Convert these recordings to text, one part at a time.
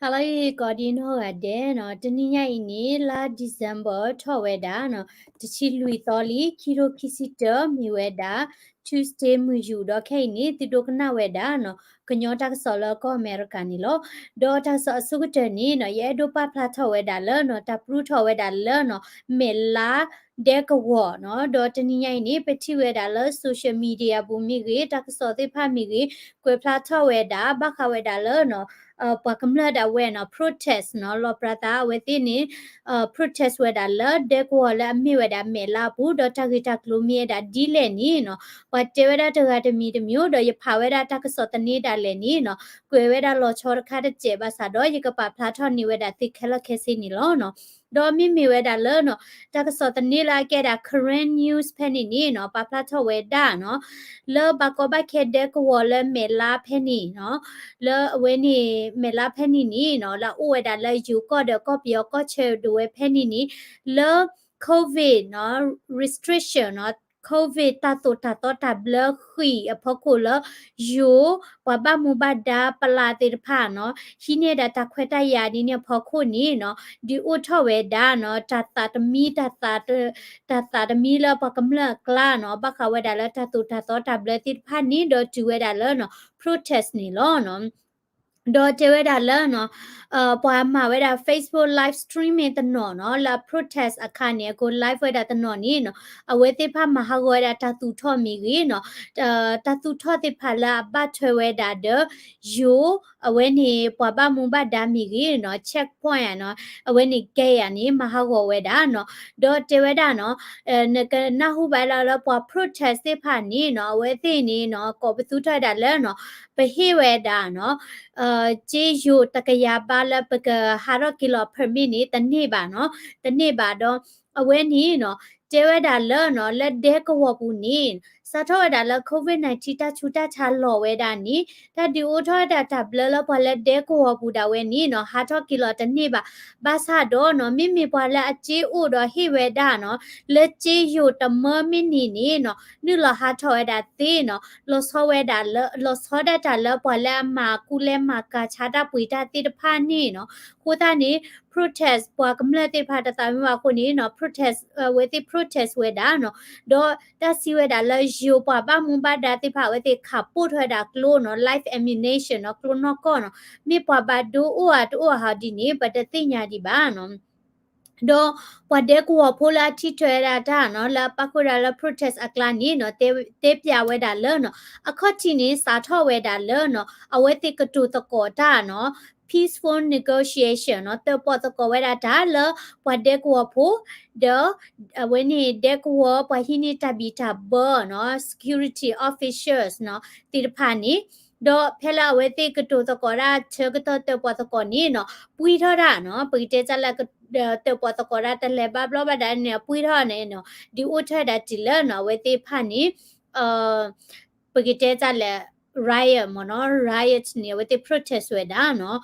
ဟါလၢအဂ့ၤ ကိးဒံနီၢ်ဂၤဒဲးနီၤ, တနံၤညါအံၤန့ၣ် လါ December ထီၣ်ဝဲဒၣ်နီၤ, တဆံလွံၢ်သီလံ ခံထိခံဆံတၢ မ့ၢ်ဝဲဒၣ် Tuesday မုၢ်ယူာ် ဒီးခဲအံၤန့ၣ် သုဒိကနၣ်ဝဲဒၣ်နီၤ, ကညီတၢ်ကစီၣ်လၢကီၢ်အမဲရကၤန့ၣ်လီၤ. ဒီးတၢ်ကစီၣ်အဆိကတၢၢ်န့ၣ်နီၤ, ယအဲၣ်ဒိးပာ်ဖျါထီၣ်ဝဲဒၣ်လၢနီၤ, တၢ်ပျူၢ်ထီၣ်ဝဲဒၣ်လၢနီၤ, မဲာ်လါ ဒဲကဝီၤနီၤ, ဒီးတနံၤညါအံၤန့ၣ် ပထံၣ်ဝဲဒၣ်လၢ social media ပူၤမ့ၢ်ဂ့ၤ, တၢ်ကစီၣ်သ့ၣ်တဖၣ်မ့ၢ်ဂ့ၤ, ကွဲးဖျါထီၣ်ဝဲဒၣ် ဘၣ်ဃးဝဲဒၣ်လၢနီၤ, ပှၤကမျၢၢ်ဒၣ်ဝဲနီၤ, protest နီၤ, လီၤပြၤသးအဝဲသ့ၣ်န့ၣ် protest ဝဲဒၣ်လၢဒဲကဝီၤလၢအမ့ၢ်ဝဲဒၣ်မဲာ်လါအပူၤ, ဒီးတၢ်ဂ့ၢ်တၢ်ကျိၤမ့ၢ်ဝဲဒၣ်ဒ်လဲၣ်န့ၣ်နီၤ, ပှၤတဲဝဲဒၣ်တဂၤတမံၤတမံၤ, ဒီးယဖးဝဲဒၣ်တၢ်ကစီၣ်သန့ဒၣ်လဲာ်န့ၣ်နီၤ, ကွဲးဝဲဒၣ်လီၤဆီတခါတစဲးဘၣ်ဆၣ်ဒီး ယကပာ်ဖျါထီၣ်န့ၢ်ဝဲဒၣ်သုခဲလၢာ်ခဲဆ့န့ၣ်လီၤနီၤ. ဒီးမ့မ့ၢ်ဝဲဒၣ်လၢနီၤ, တၢ်ကစီၣ်သန့လၢအကဲဒၣ် Karen News ဖဲန့ၣ်န့ၣ်နီၤ, ပာ်ဖျါထီၣ်ဝဲဒၣ်နီၤ, လၢဘၣ်ကီဘၣ်ခဲဒဲကဝီၤလၢမဲာ်လါဖဲန့ၣ်နီၤ, လၢအဝဲန့ၣ် မဲာ်လါဖဲန့ၣ်န့ၣ်နီၤ, လၢအအိၣ်ဝဲဒၣ်လၢယိၤကီၢ်ဒီးကီၢ်ပယီၤကီၢ်ဆၢဒၣ်ဝဲဖဲန့ၣ်န့ၣ်, လၢ COVID နီၤ, restriction နီၤ, COVID တၢ်သိၣ်တၢ်သီတၢ်ဘျၢဃံးအဖီခိၣ်လၢ ယိၤ ပှၤဘၣ်မူဘၣ်ဒါပလးသ့ၣ်တဖၣ်နီၤ, ဟံးန့ၢ်ဒၣ်တၢ်ခွဲးတၢ်ယာ်ဒ်န့ၣ်အဖီခိၣ်န့ၣ်နီၤ, ဒုးအိၣ်ထီၣ်ဝဲဒၣ်နီၤ, တၢ်သးတမံ တၢ်သးတမံလၢပှၤကမျၢၢ်အကျါနီၤ, ဘၣ်ဃးဝဲဒၣ်လၢတၢ်သိၣ်တၢ်သီတၢ်ဘျၢသ့ၣ်တဖၣ်န့ၣ် ဒီးတုၤဝဲဒၣ်လၢနီၤ, protest န့ၣ်လီၤနီၤ. ဒီးတဲဝဲဒၣ်လၢနီၤ, ပှၤမၤဝဲဒၣ် Facebook live streaming တနီၤနီၤ, လၢ protest အခါန့ၣ် အကိး live ဝဲဒၣ်တနီၤန့ၣ်နီၤ, အဝဲသ့ၣ်တဖၣ်မၤဟးဂီၤဝဲဒၣ်တၢ်သူၣ်ထီၣ်မ့ၢ်ဂ့ၤနီၤ, တၢ်သူၣ်ထီၣ်သ့ၣ်တဖၣ်လၢအဘၣ်ထွဲဝဲဒၣ်ဒီး ယိၤ အဝဲန့ၣ် ပှၤဘၣ်မူဘၣ်ဒါမ့ၢ်ဂ့ၤနီၤ, checkpoint နီၤ, အဝဲန့ၣ် gate န့ၣ် မၤဟးဂီၤဝဲဒၣ်နီၤ, ဒီးတဲဝဲဒၣ်နီၤ, နကနၢ်ဟူဘၣ်လၢလၢပှၤ protest သ့ၣ်တဖၣ်န့ၣ်နီၤ, အဝဲသ့ၣ်န့ၣ်နီၤ, ကိးပသူထီၣ်ဝဲဒၣ်လၢနီၤ, ပဟ့ၣ်ဝဲဒၣ်နီၤ, စ့ယိၤတကယၤဘးလၢပကဟးထီၣ်က့ၤလီၤ permit န့ၣ် တန့ၢ်ဘၣ်နီၤ, တန့ၢ်ဘၣ်ဒီး အဝဲန့ၣ်နီၤ, တဲဝဲဒၣ်လၢနီၤ, လၢဒဲကဝီၤပူၤန့ၣ် စးထီၣ်ဝဲဒၣ်လၢ COVID nineteen တၢ်ဆူးတၢ်ဆါလီၤဝဲဒၣ်န့ၣ် တၢ်ဒုးအိၣ်ထီၣ်ဝဲဒၣ်တၢ်ဘျၢလၢပှၤလၢဒဲကဝီၤပူၤဒၣ်ဝဲန့ၣ်နီၤ, ဟးထီၣ်က့ၤလီၤတန့ၢ်ဘၣ်, ဘၣ်ဆၣ်ဒီးနီၤ, မ့မ့ၢ်ပှၤလၢအစ့အိၣ်ဒီးဟ့ၣ်ဝဲဒၣ်နီၤ, လၢစ့ယိၤတမၢမ့ၢ်န့ၢ်န့ၣ်နီၤ, နုာ်လီၤဟးထီၣ်ဝဲဒၣ်သ့နီၤ, လီၤဆီဝဲဒၣ်လၢ လီၤဆီဒၣ်တၢ်လၢပှၤလၢအမၤကူလဲမၤကၤဆါတၢ်ပှ့ၤတၢ်သ့ၣ်တဖၣ်န့ၣ်နီၤ, အဃိသတးန့ၣ် protest ပှၤကမျၢၢ်သ့ၣ်တဖၣ်တသးမ့ၢ်ဘၣ်အဃိန့ၣ်နီၤ, protest အဝဲသ့ၣ် protest ဝဲဒၣ်နီၤ, ဒီးတၢ်စံးဝဲဒၣ်လၢယိၤပှၤဘၣ်မူဘၣ်ဒါသ့ၣ်တဖၣ်အဝဲသ့ၣ်ခးပိၢ်ထီၣ်ဝဲဒၣ်ကျိနီၤ, live ammunition နီၤ, ကျိနီၢ်ကီၢ်နီၤ, မ့ၢ်ပှၤဘၣ်ဒိအိၣ်ဧါတအိၣ်ဧါဟီဒ်န့ၣ် ပတသ့ၣ်ညါဒံးဘၣ်နီၤ. ဒီးပှၤဒဲကဝီၤဖိလၢအထံၣ်ထွဲဝဲဒၣ်တၢ်နီၤ, လၢအပာ်ဃုာ်ဒၣ်လၢ protest အကျါန့ၣ်နီၤ, တဲပျးဝဲဒၣ်လၢနီၤ, အခီၣ်ထံးန့ၣ် စးထီၣ်ဝဲဒၣ်လၢနီၤ, အဝဲသ့ၣ်ကတိၤသကိးတၢ်နီၤ, peaceful negotiation နီၤ, တၢၣ်ပီၣ်သကိးဝဲဒၣ်တၢ်လၢပှၤဒဲကဝီၤဖိ ဒီး အဝဲန့ၣ်ဒဲကဝီၤပှၤဟံးန့ၢ်တၢ်ဘံၣ်တၢ်ဘၢနီၤ, security officials နီၤ, သ့ၣ်တဖၣ်န့ၣ်, ဒီးဖဲလၢအဝဲသ့ၣ်ကတိၤသကိးတၢ်ဆၢကတီၢ်တၢၣ်ပီၣ်သကိးန့ၣ်နီၤ, ပှံထီၣ်တၢ်နီၤ, ပကတဲတၢ်လၢ တၢၣ်ပီၣ်သကိးတၢ်တလဲၤဘၣ်ဘျီဘၣ်ဒၣ်န့ၣ် ပှံထီၣ်န့ၣ်နီၤ, ဒုးအိၣ်ထီၣ်ဝဲဒၣ်တုၤလၢနီၤ, အဝဲသ့ၣ်တဖၣ်န့ၣ် ပကတဲတၢ်လၢ riot မ့ၢ်နီၤ, riot န့ၣ် အဝဲသ့ၣ် protest ဝဲဒၣ်နီၤ,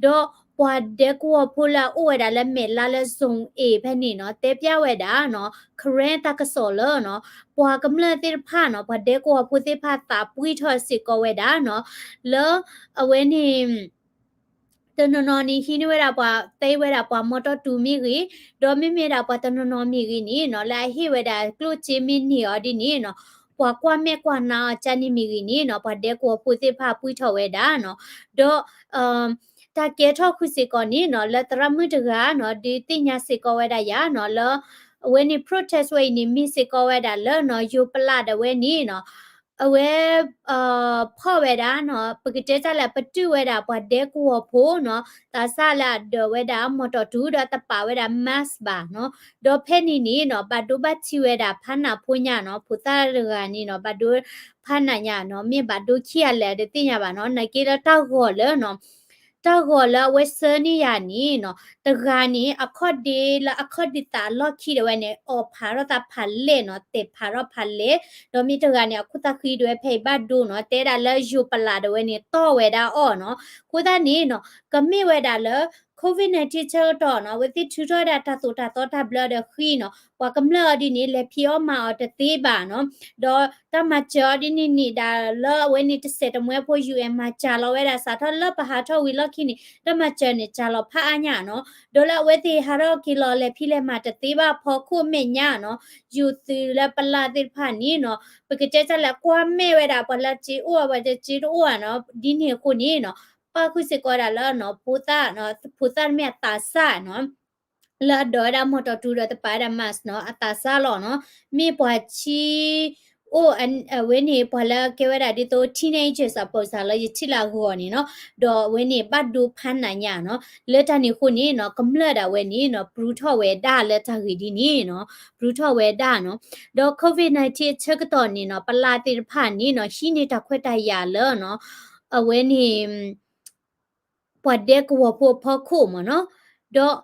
ဒီးပှၤဒဲကဝီၤဖိလၢအအိၣ်ဝဲဒၣ်လၢမဲာ်လါလၢ zone A ဖဲန့ၣ်နီၤ, တဲပျးဝဲဒၣ်နီၤ, Karen တၢ်ကစီၣ်လၢနီၤ, ပှၤကမျၢၢ်သ့ၣ်တဖၣ်နီၤ, ပှၤဒဲကဝီၤဖိသ့ၣ်တဖၣ်သးပှံထီၣ်စ့ၢ်ကီးဝဲဒၣ်နီၤ, လၢအဝဲန့ၣ် တနီၤနီၤန့ၣ် ဟံးန့ၢ်ဝဲဒၣ်ပှၤ သ့ဝဲဒၣ်ပှၤမီတီၢ်တူၤမ့ၢ်ဂ့ၤ, ဒီးမ့မ့ၢ်ဒၣ်ပှၤတနီၤနီၤမ့ၢ်ဂ့ၤန့ၣ်နီၤ, လၢအဟ့ၣ်ဝဲဒၣ်ကျိၣ်စ့မ့ၢ်န့ၢ်အီၤဒ်န့ၣ်နီၤ, ပှၤကွၢ်မဲာ်ကွၢ်နါအီၤကန့ၣ်မ့ၢ်ဂ့ၤန့ၣ်နီၤ, ပှၤဒဲကဝီၤဖိသ့ၣ်တဖၣ်ပှံထီၣ်ဝဲဒၣ်နီၤ, ဒီး တၢ်ကဲထီၣ်ဃုာ်စ့ၢ်ကီးန့ၣ်နီၤ, လၢသရၣ်မုၣ်တဂၤနီၤ, ဒုးသ့ၣ်ညါစ့ၢ်ကီးဝဲဒၣ်ယၤနီၤ, လၢအဝဲန့ၣ် protest ဝဲအံၤန့ၣ် မ့ၢ်စ့ၢ်ကီးဝဲဒၣ်လၢနီၤ, ယိၤပလးဒၣ်ဝဲန့ၣ်နီၤ, အဝဲ ဖီၣ်ဝဲဒၣ်နီၤ, ပကတဲတၢ်လၢပတုာ်ဝဲဒၣ်ပှၤဒဲကဝီၤဖိနီၤ, သးစၢ်လၢအဒၢးဝဲဒၣ်မီတီၢ်တူၤ ဒီးတပာ်ဝဲဒၣ် mask ဘၣ်နီၤ, ဒီးဖဲန့ၣ်န့ၣ်နီၤ, ဘၣ်ဒိဘၣ်ထံးဝဲဒၣ်ဖးနးဖိညါနီၤ, ဖိသၣ်တဂၤန့ၣ်နီၤ, ဘၣ်ဒိဖးနးညါနီၤ, မ့ၢ်ဘၣ်ဒိခံဂၤလဲၣ်တသ့ၣ်ညါဘၣ်နီၤ, နာ်က့လၢတၢ်ဂီၤလၢနီၤ တၢ်ဂီၤလၢအဝဲဆှၢန့ၢ်ယၤန့ၣ်နီၤ, တဂၤန့ၣ် အခီၣ်ဒ့လၢအခီၣ်ဒ့သးအလီၢ်ခံဒၣ်ဝဲန့ၣ် အီၣ်ဖးထီၣ်သးဖးလဲၢ်နီၤ, တဲာ်ဖးထီၣ်ဖးလဲၢ်, ဒီးမ့ၢ်တဂၤန့ၣ် အခိၣ်သးဃံဒၣ်ဝဲဖဲအံၤဘၣ်ဒိနီၤ, တဲဒၣ်လၢယိၤပလးဒၣ်ဝဲန့ၣ် တီၢ်ဝဲဒၣ်အီၤနီၤ, အဃိသတးန့ၣ်နီၤ, ကမ့ၢ်ဝဲဒၣ်လၢ COVID nineteen ဆၢကတီၢ်နီၤ အဝဲသ့ၣ်ထုးထီၣ်ဝဲဒၣ်တၢ်သိၣ်တၢ်သီတၢ်ဘျၢဒီးဃံနီၤ ပှၤကမျၢၢ်အီၤဒ်န့ၣ် လဲၤဖံးအီၣ်မၤအီၤတသ့ဘၣ်နီၤ, ဒီးတၢ်မၤစၢၤအီၤဒ်န့ၣ်န့ၣ်ဒၣ်လၢအဝဲန့ၣ်တစဲးတမှဲဖိ ယူၣ်အဲၣ် မၤစၢၤလီၤဝဲဒၣ် စးထီၣ်လၢပဟးထီၣ်ဝံၤလီၢ်ခံန့ၣ် တၢ်မၤစၢၤန့ၣ် စၢၤလီၤဖးအါညါနီၤ, ဒီးလၢအဝဲသ့ၣ်ဟးထီၣ်က့ၤလီၤလဲၤဖံးလဲၤမၤတသ့ဘၣ်အဖီခိၣ်အမဲာ်ညါနီၤ, ယိၤသုးလၢပလၢ်သ့ၣ်တဖၣ်န့ၣ်နီၤ ပကတဲတၢ်လဲၣ် ကွၢ်မဲာ်ဝဲဒၣ် ပှၤလၢစ့အိၣ်အဝဲတစ့တအိၣ်ဧါနီၤ, ဒ်န့ၣ်အဃိန့ၣ်နီၤ ပၣ်ဃုာ်စ့ၢ်ကီးဝဲဒၣ်လၢနီၤ ဖိသၣ်, ဖိသၣ်တမ့ၢ်အသးစၢ်နီၤ လၢအဒိးဝဲဒၣ်မီၢ်တီၢ်တူဒီးတပာ်ဝဲဒၣ် mask နီၤ အသးစၢ်လီၤနီၤ, မ့ၢ်ပှၤဆံးအိၣ် အဝဲန့ၣ် ပှၤလၢကဲဝဲဒၣ်ဒ်သိး teenagers အပၢၤစးလၢယထံၣ်လၢအဂီၢ်န့ၣ်နီၤ, ဒီးအဝဲန့ၣ်ဘၣ်ဒိဖးနးညါနီၤ, လၢတၢ်န့ၣ်အဃိန့ၣ်နီၤ ကမျၢၢ်ဒၣ်ဝဲန့ၣ်နီၤ ပရူထီၣ်ဝဲဒၣ်လၢတၢ်ဂ့ၢ်ဒ်န့ၣ်နီၤ, ပရူထီၣ်ဝဲဒၣ်နီၤ, ဒီး COVID nineteen အဆၢကတီၢ်န့ၣ်နီၤ ပလၢ်သ့ၣ်တဖၣ်န့ၣ်နီၤ ဟံးန့ၢ်တၢ်ခွဲးတၢ်ယာ်လၢနီၤ အဝဲန့ၣ် ပှၤဒဲကဝီၤဖိအဖီခိၣ်မ့ၢ်နီၤ, ဒီး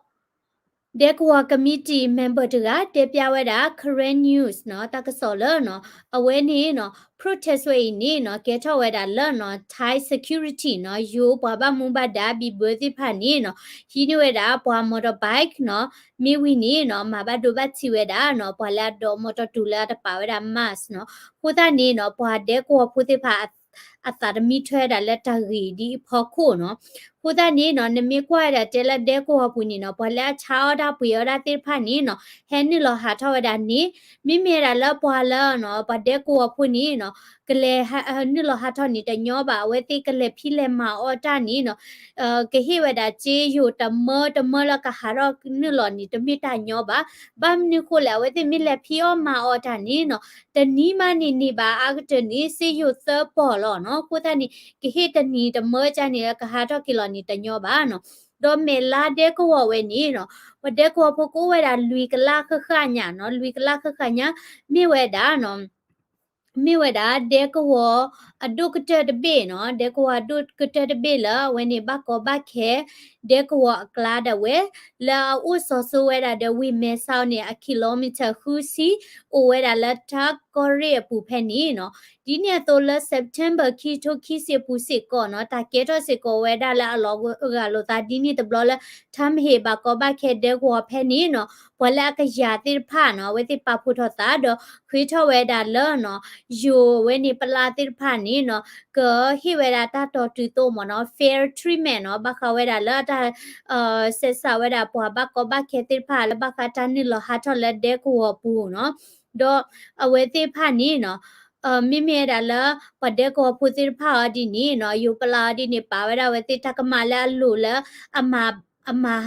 ဒဲကဝီၤ committee member တဂၤ တဲပျးဝဲဒၣ် Karen News နီၤ တၢ်ကစီၣ်လၢနီၤ အဝဲန့ၣ်နီၤ protest ဝဲအံၤန့ၣ်နီၤ ကဲထီၣ်ဝဲဒၣ်လၢနီၤ Thai security နီၤ ယိၤပှၤဘၣ်မူဘၣ်ဒါ ဘံၣ်ဘၢသ့ၣ်တဖၣ်န့ၣ်နီၤ ဟံးန့ၢ်ဝဲဒၣ်ပှၤ motorbike နီၤ မ့ၢ်ဝံၤန့ၣ်နီၤ မၤဘၣ်ဒိဘၣ်ထံးဝဲဒၣ်နီၤ ပှၤလၢအဒိးမီၢ်တီၢ်တူလၢအတပာ်ဝဲဒၣ် mask နီၤ, အဃိသတးန့ၣ်နီၤ ပှၤဒဲကဝီၤဖိသ့ၣ်တဖၣ် အသးတမံထွဲဒၣ်လၢတၢ်ဂ့ၢ်ဒ်အံၤအဖီခိၣ်နီၤ, အဃိသတးန့ၣ်နီၤ နမ့ၢ်ကွၢ်ဝဲဒၣ်တဲလၢဒဲကဝီၤပူၤန့ၣ်နီၤ ပှၤလၢအဆါအီၣ်တၢ်ပှ့ၤအီၣ်တၢ်သ့ၣ်တဖၣ်န့ၣ်နီၤ ဟဲနုာ်လီၤဟးထီၣ်ဝဲဒၣ်န့ၣ်, မ့မ့ၢ်ဒၣ်လၢပှၤလၢနီၤ ပှၤဒဲကဝီၤဖိန့ၣ်နီၤ ကလဲၤ နုာ်လီၤဟးထီၣ်န့ၣ်တညီဘၣ်, အဝဲသ့ၣ်ကလဲၤဖံးလဲၤမၤအီၣ်တၢ်န့ၣ်နီၤ ကဟ့ၣ်ဝဲဒၣ်စ့ယိၤတမၢတမၢလၢကဟးထီၣ်နုာ်လီၤန့ၣ် တမ့ၢ်တၢ်ညီဘၣ်. ဘၣ်မနုၤဃိလဲၣ် အဝဲသ့ၣ်မ့ၢ်လဲၤဖံးအီၣ်မၤအီၣ်တၢ်န့ၣ်နီၤ တနံၤမးန့ၣ်န့ၢ်ဘၣ် အါကတၢၢ်န့ၣ် စ့ယိၤသၢပီၢ်လီၤနီၤ. အဃိသတးန့ၣ် ကဟ့ၣ်တနံၤတမၢကန့ၣ်လၢကဟးထီၣ်က့ၤလီၤန့ၣ် တညီဘၣ်နီၤ. ဒီးမဲာ်လါဒဲကဝီၤဝဲန့ၣ်နီၤ ပှၤဒဲကဝီၤဖိကအိၣ်ဝဲဒၣ်လွံၢ်ကလးဃၣ်ဃၣ်ညါနီၤ, လွံၢ်ကလးဃၣ်ဃၣ်ညါ မ့ၢ်ဝဲဒၣ်နီၤ မ့ၢ်ဝဲဒၣ်ဒဲကဝီၤအဒိၣ်ကတၢၢ်တဘ့ၣ်နီၤ, ဒဲကဝီၤအဒိၣ်ကတၢၢ်တဘ့ၣ်လၢအဝဲန့ၣ် ဘၣ်ကီဘၣ်ခဲ ဒဲကဝီၤအကျါဒၣ်ဝဲ လၢအအိၣ်စီၤစိဝဲဒၣ်ဒီးဝ့ၢ်မဲဆီးန့ၣ် အ kilometer ဃုဆံ အိၣ်ဝဲဒၣ်လၢထးကီၢ်ရ့ၣ်အပူၤဖဲန့ၣ်နီၤ. ဒ်န့ၣ်အသိးလၢ September ခံထိခံဆံအပူၤစ့ၢ်ကီးနီၤ တၢ်ကဲထီၣ်စ့ၢ်ကီးဝဲဒၣ်လၢအလီၤဂာ်လိာ်သး ဒ်န့ၣ်တဘျီလၢ ထါမဟ့ၣ်ဘၣ်ကီဘၣ်ခဲဒဲကဝီၤဖဲန့ၣ်နီၤ ပှၤလၢအကယၤသ့ၣ်တဖၣ်နီၤ အဝဲသ့ၣ်ပာ်ဖှိၣ်ထီၣ်သးဒီး ဃ့ထီၣ်ဝဲဒၣ်လၢနီၤ ယိၤဝဲန့ၣ်ပလါသ့ၣ်တဖၣ်န့ၣ်နီၤ ကဟ့ၣ်ဝဲဒၣ်တၢ်တီတုၤသိးမ့ၢ်နီၤ fair treatment နီၤ ဘၣ်ဃးဝဲဒၣ်လၢတၢ် ဆဲးစးဝဲဒၣ်ပှၤဘၣ်ကီဘၣ်ခဲသ့ၣ်တဖၣ်လၢဘၣ်ဃးတၢ်နုာ်လီၤဟးထီၣ်လၢဒဲကဝီၤပူၤနီၤ. ဒီးအဝဲသ့ၣ်တဖၣ်န့ၣ်နီၤ မ့မ့ၢ်ဝဲဒၣ်လၢ ပှၤဒဲကဝီၤဖိသ့ၣ်တဖၣ်အီၤဒ်န့ၣ်နီၤ ယိၤပလါအီၤဒ်န့ၣ် ပာ်ဝဲဒၣ်အဝဲသ့ၣ်တၢ်ကမၣ်လၢအလိၤလၢ အမၤ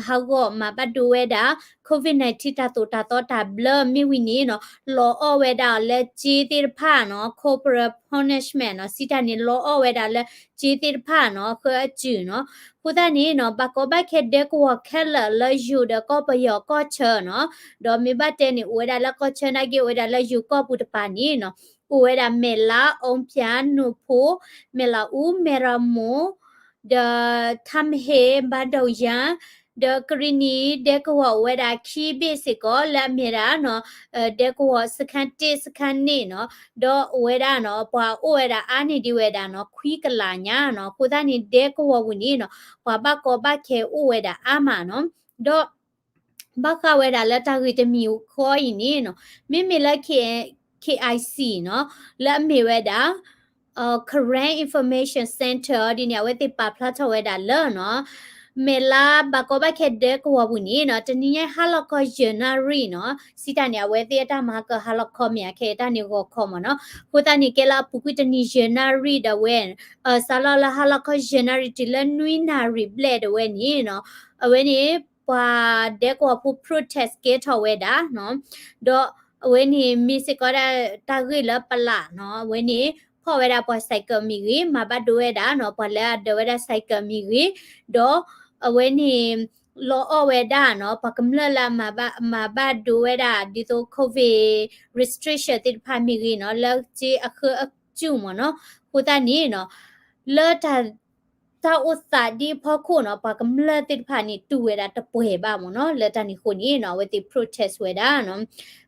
ဟးဂီၤမၤဘၣ်ဒိဝဲဒၣ် COVID nineteen တၢ်သိၣ်တၢ်သီတၢ်ဘျၢမ့ၢ်ဝံၤန့ၣ်နီၤ လီၤအီၣ်ဝဲဒၣ်အီၤလၢစ့သ့ၣ်တဖၣ်နီၤ corporal punishment နီၤ စံးတၢ်န့ၣ် လီၤအီၣ်ဝဲဒၣ်လၢစ့သ့ၣ်တဖၣ်နီၤ ဃၢအစုၣ်နီၤ. အဃိသတးန့ၣ်နီၤ ဘၣ်ကီဘၣ်ခဲဒဲကဝီၤခဲလၢာ်လၢယိၤဒီးကီၢ်ပယီၤကီၢ်ဆၢနီၤ ဒီးမ့ၢ်ဘၣ်တဲန့ၣ် အိၣ်ဝဲဒၣ်လၢကီၢ်ဆၢနာ်က့ အိၣ်ဝဲဒၣ်လၢယိၤကီၢ်ပူၤတပၤန့ၣ်နီၤ အိၣ်ဝဲဒၣ်မဲာ်လါ အီပၠါ နိၣ်ဖိ မဲာ်လါအူ မဲၣ်ရမိၣ် ဒီးထါမဟ့ၣ် ဘၣ်ဒိယါ ဒီးကရံၣ်နံၣ်ဒဲကဝီၤအိၣ်ဝဲဒၣ်ခံဘ့ၣ်စ့ၢ်ကီး လၢအမ့ၢ်ဒၣ်နီၤ ဒဲကဝီၤစခါတ့ၢ်စခါန့ၣ်နီၤ ဒီးအိၣ်ဝဲဒၣ်နီၤ ပှၤအိၣ်ဝဲဒၣ်အါန့ၢ်ဒံးဝဲဒၣ်နီၤ ခွံကလးညါနီၤ. အဃိသတးန့ၣ် ဒဲကဝီၤပူၤန့ၣ်နီၤ ပှၤဘၣ်ကီဘၣ်ခဲအိၣ်ဝဲဒၣ်အါမးနီၤ ဒီး ဘၣ်ဃးဝဲဒၣ်လၢတၢ်ဂ့ၢ်တမံၤဃီအံၤန့ၣ်နီၤ မ့မ့ၢ်လၢ K-, KIC နီၤ လၢအမ့ၢ်ဝဲဒၣ် Karen Information Center ဒ်န့ၣ် အဝဲသ့ၣ်ပာ်ဖျါထီၣ်ဝဲဒၣ်လၢနီၤ မဲာ်လါဘၣ်ကီဘၣ်ခဲဒဲကဝီၤပူၤန့ၣ်နီၤ တနံၤညါဟါလီၤခီယဲၢ်နၣ်ရံၣ်နီၤ စံးတၢ်န့ၣ် အဝဲသ့ၣ်အတၢ်မၤကဟါလီၤခီမ့ၢ်အခဲအံၤတၢ်န့ၣ်ဂီၤခီမ့ၢ်နီၤ အဃိသတးန့ၣ် ကဲလၢအပူၤကွံာ်တနံၤယဲၢ်နၣ်ရံၣ်ဒၣ်ဝဲ စးလီၤလၢဟါလီၤခီယဲၢ်နၣ်ရံၣ်တုၤလၢနွံနၣ်ရံၣ်ဘျဲၣ်ဒၣ်ဝဲန့ၣ်နီၤ အဝဲန့ၣ် ပှၤဒဲကဝီၤဖိ protest ကဲထီၣ်ဝဲဒၣ်နီၤ ဒီးအဝဲန့ၣ်မ့ၢ်စ့ၢ်ကီးဒၣ်တၢ်ဂ့ၢ်လၢပလးနီၤ အဝဲန့ၣ် ဖီၣ်ဝဲဒၣ်ပှၤ ဆိုင်ကယ် မ့ၢ်ဂ့ၤ မၤဘၣ်ဒိဝဲဒၣ်နီၤ ပှၤလၢအဒိးဝဲဒၣ် ဆိုင်ကယ် မ့ၢ်ဂ့ၤ ဒီးအဝဲန့ၣ် လီၤအီၣ်ဝဲဒၣ်နီၤ ပှၤကမျၢၢ်လၢအမၤဘၣ် မၤဘၣ်ဒိဝဲဒၣ် ဒ်သိး COVID restriction သ့ၣ်တဖၣ်မ့ၢ်ဂ့ၤနီၤ လၢစ့အဃၢအစုၣ်မ့ၢ်နီၤ အဃိသတးန့ၣ်နီၤ လၢတၢ် တၢ်အိၣ်သးဒ်အဖီခိၣ်နီၤ ပှၤကမျၢၢ်သ့ၣ်တဖၣ်န့ၣ် တူၢ်ဝဲဒၣ်တပှဲၤဘၣ်မ့ၢ်နီၤ, လၢတၢ်န့ၣ်အဃိန့ၣ်နီၤ အဝဲသ့ၣ် protest ဝဲဒၣ်နီၤ,